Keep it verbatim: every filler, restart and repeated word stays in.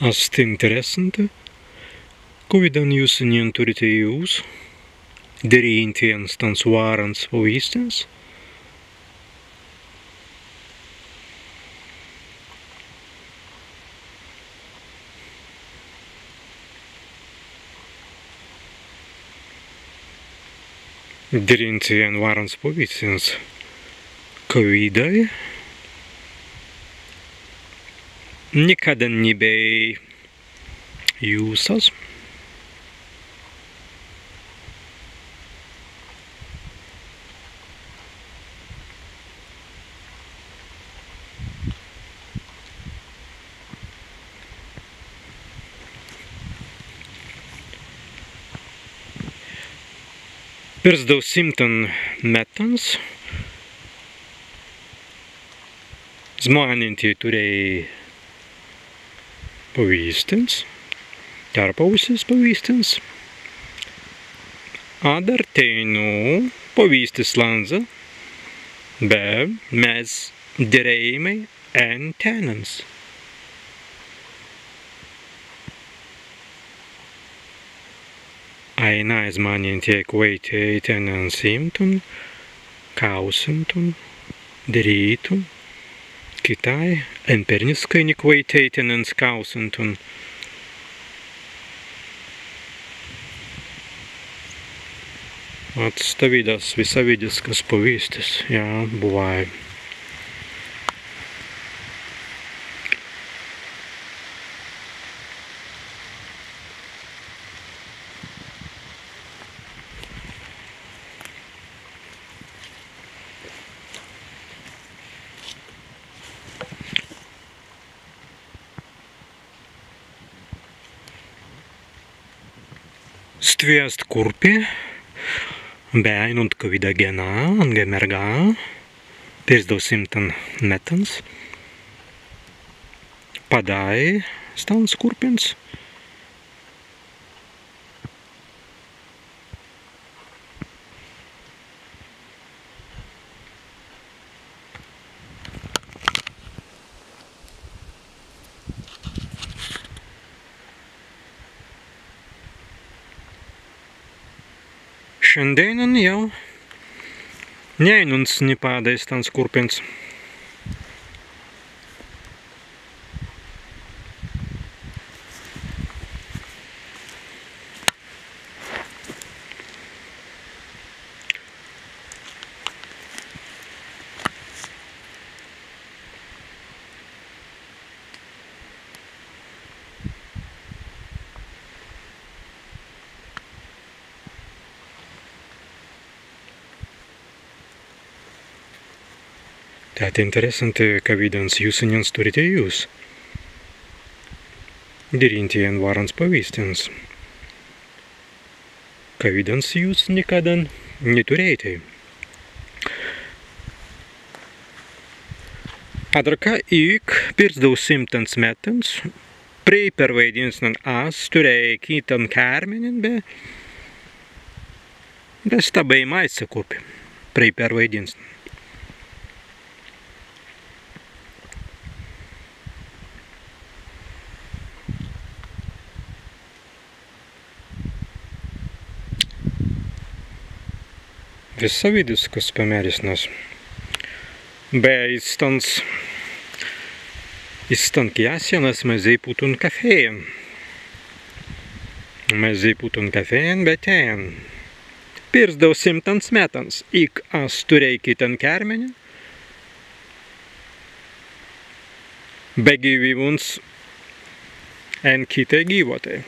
Ast interessantan, kawīdan jūs ni turītei jūs, dirīntei en stans wārans pawīstins. Dirīntei en wārans pawīstins, kawīdai nikaddan ni bēi jūsas. Pirzdau simtan mettans zmānentei turēi pawīstins, tērpaussis pawīstins. Adder teinū pawīstis lānza, be mes dirēimai en tennans. Aīnai zmānentei kwaitēi tennans īmtun, kausintun, dirītun, kitāi empīriskai ni kwaitēi tennans kausintun. Ast stawīdas wisawīdiskas pawīstis, jā, buwāi. Stwi ast kurpi, be ainuntkawīda genā anga mergā pirzdau simtan mettans padāi stans kurpins. Šandēinan jāu ni ainunts ni padāi stans kurpins. Tēt interessantai, kawīdans jūsennins turītei jūs, dirīntei en wārans pawīstins, kawīdans jūs nikaddan ni turēitei. Adder ka ik pirzdau simtans mettans prei perwaidīnsnan as turēi kitan kērmenin be, be sta bēi maise kurpi prei perwaidīnsnan. Wisawīdiskas pamērisnas. Be iz stans, iz stan kjāsjan as mazēi pūtun kafējan. Mazēi pūtun kafējan, be tēn. Pirzdau simtans mettans ik as turēi kitan kērmenin, be gīwiwuns en kitai gīwatai.